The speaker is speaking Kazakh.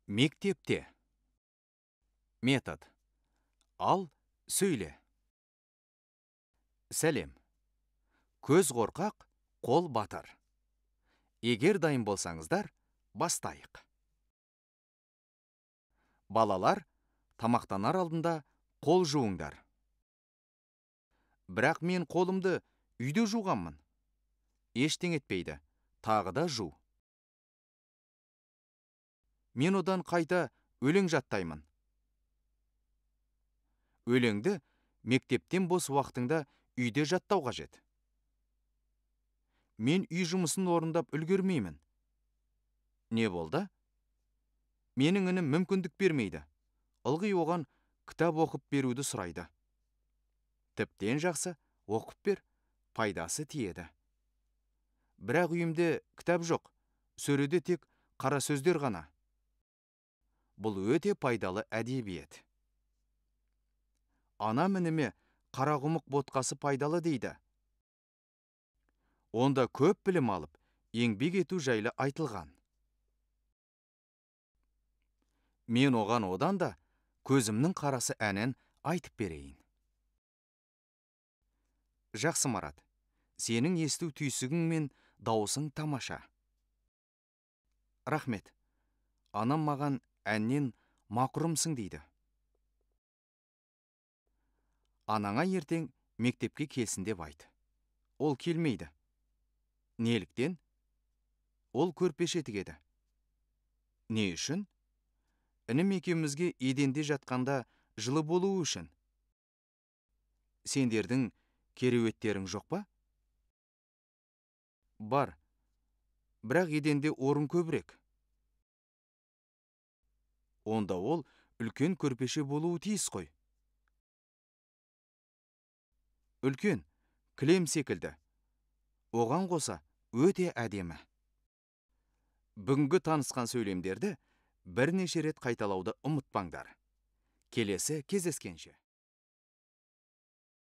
Мектепте. Метод. Ал, сөйле. Сәлем. Көз қорқақ, қол батыр. Егер дайын болсаңыздар, бастайық. Балалар, тамақтанар алдында қол жуыңдар. Бірақ мен қолымды үйде жуғанмын. Ештеңе етпейді, тағы да жу. Мен одан қайта өлең жаттаймын. Өлеңді мектептен бос уақытыңда үйде жаттау қажет. Мен үй жұмысын орындап үлгермеймін. Не болды? Менің інім мүмкіндік бермейді. Ылғи оған кітап оқып беруді сұрайды. Тіптен жақсы, оқып бер, пайдасы тиеді. Бірақ үйімде кітап жоқ, сөреде тек қара сөздер ғана. Бұл өте пайдалы әдебиет. Анам ініме қарақұмық ботқасы пайдалы дейді. Онда көп білім алып, еңбек ету жайлы айтылған. Мен оған одан да көзімнің қарасы әнін айтып берейін. Жақсы, Марат, сенің есту түйсігің мен дауысың тамаша. Рахмет. Анам маған әннен мақұрымсың дейді. Анаңа ертең мектепке келсін деп айт. Ол келмейді. Неліктен? Ол көрпеше тігеді. Не үшін? Інім екеумізге еденде жатқанда жылы болуы үшін. Сендердің кереуеттерің жоқ па? Бар. Бірақ еденде орын көбірек. Онда ол үлкен көрпеше болуы тиіс қой. Үлкен, кілем секілді. Оған қоса өте әдемі. Бүгінгі танысқан сөйлемдерді бірнеше рет қайталауды ұмытпаңдар. Келесі кездескенше.